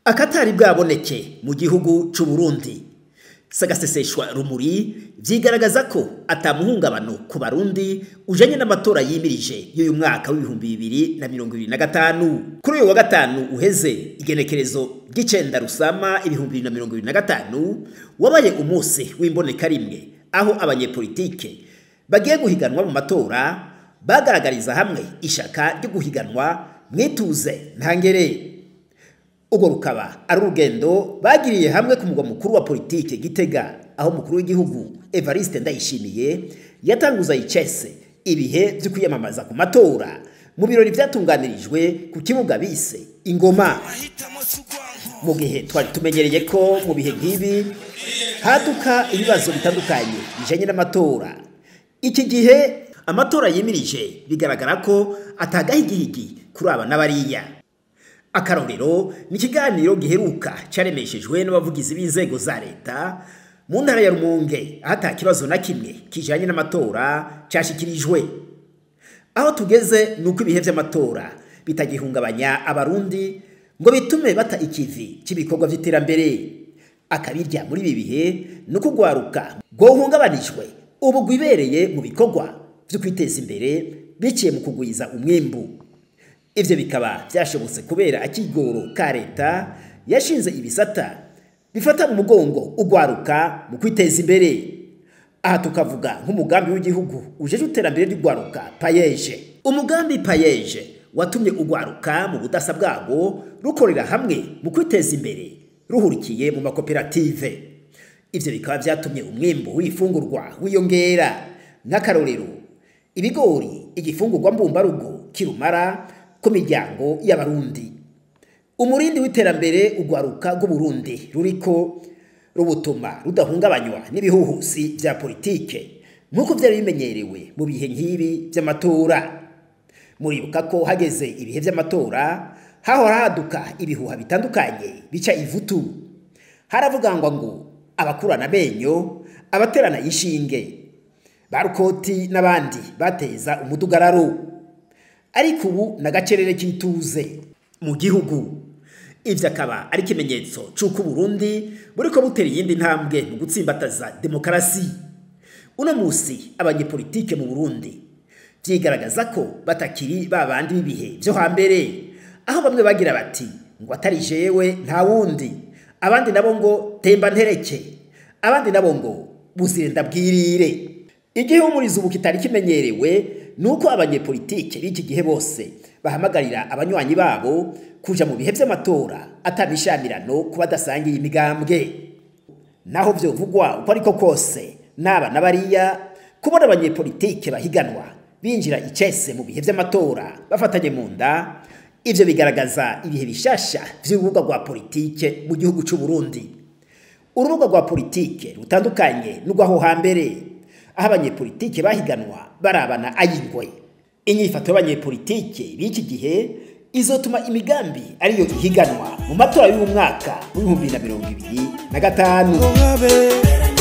Akatari bwaboneke mu gihugu c'u Burundi sagaseseshwa rumuri vyigaragaza ko atamuhungabano ku Barundi ujanye n'amatora yimirije y'uyu mwaka w'2025. Kuri uyu wa gatanu uheze, igenekerezo ry'icenda Rusama 2025, wabaye umunsi w'imboneka rimwe aho abanyepolitike bagiye guhiganwa mu matora bagaragariza hamwe ishaka ryo guhiganwa mwituze ntangere. Urwo rukaba ari urugendo bagiriye hamwe ku mugwa mukuru wa politike Gitega, aho umukuru w'igihugu Evariste Ndayishimiye yatanguza icese ibihe vyo kwiyamamaza ku matora mu birori vyatunganirijwe ku kibuga bise Ingoma. Mu gihe twari tumenyereye ko mu bihe nk'ibi haduka ibibazo bitandukanye bijanye n'amatora, iki gihe amatora yimirije bigaragara ko atagahigihigi kuri aba n'abariya. Akarorero ni ikiganiro giheruka caremeshejwe n'abavugizi b'inzego za leta mu ntara ya Rumonge, aho ata kibazo na kimwe kijanye n'amatora cashikirijwe. Aho tugeze nuko ibihe vy'amatora bitagihungabanya Abarundi ngo bitume bata ikivi c'ibikorwa vy'iterambere. Akabirya muri ibi bihe nuko ugwaruka rwohungabanijwe ubu rwibereye mu bikorwa vyo kwiteza imbere biciye mu kugwiza umwimbu. Ivyo bikaba vyashobotse kubera akigoro ka leta yashinze ibisata bifata mu mugongo ugwaruka mu kwiteza imbere. Aha tukavuga nk'umugambi w'igihugu ujeje iterambere ry'ugwaruka PAEEJ. Umugambi PAEEJ watumye ugwaruka mu budasa bwago rukorera hamwe mu kwiteza imbere ruhurikiye mu makoperative. Ivyo bikaba vyatumye umwimbu w'ifungurwa wiyongera. Nk'akarorero, ibigori, igifungurwa mbumbarugo kirumara ku miryango y'Abarundi. Umurindi w'iterambere ugwaruka rw'Uburundi ruriko rubutuma rudahungabanywa n'ibihuhusi vya politike nk'uko vyari bimenyerewe mu bihe nk'ibi vy'amatora. Muribuka ko hageze ibihe vy'amatora hahora haduka ibihuha bitandukanye bica ivutu. Haravugangwa ngo abakurana amenyo, abaterana inshinge, barukoti n'abandi bateza umudugararo. Ariko ubu n'agacerere k'ituze mu gihugu. Ivyo akaba ari ikimenyetso c'uko Uburundi buriko butera iyindi ntambwe mu gutsimbataza demokarasi. Uno musi abanyepolitike mu Burundi vyigaragaza ko batakiri babandi b'ibihe vyo hambere, aho bamwe bagira bati ngo atari jewe nta wundi, abandi nabo ngo temba ntereke, abandi nabo ngo buzirenda bwirire. Igihumurizo ubu kitari kimenyerewe nuko abanyepolitike b'iki gihe bose bahamagarira abanywanyi babo kuja mu bihe vy'amatora atabishamirano kuba badasangiye imigambwe. Naho vyovugwa uko ariko kose, naba n'abariya, kubona abanyepolitike bahiganwa binjira icese mu bihe vy'amatora bafatanye mu nda, ivyo bigaragaza ibihe bishasha vy'urubuga rwa politike mu gihugu c'u Burundi. Urubuga rwa politike rutandukanye n'urwaho hambere, aho abanyepolitike bahiganwa barabana ayingwe. Inyifato y'abanyepolitike b'iki gihe izotuma imigambi ariyo ihiganwa mu matora y'uyu mwaka w'2025.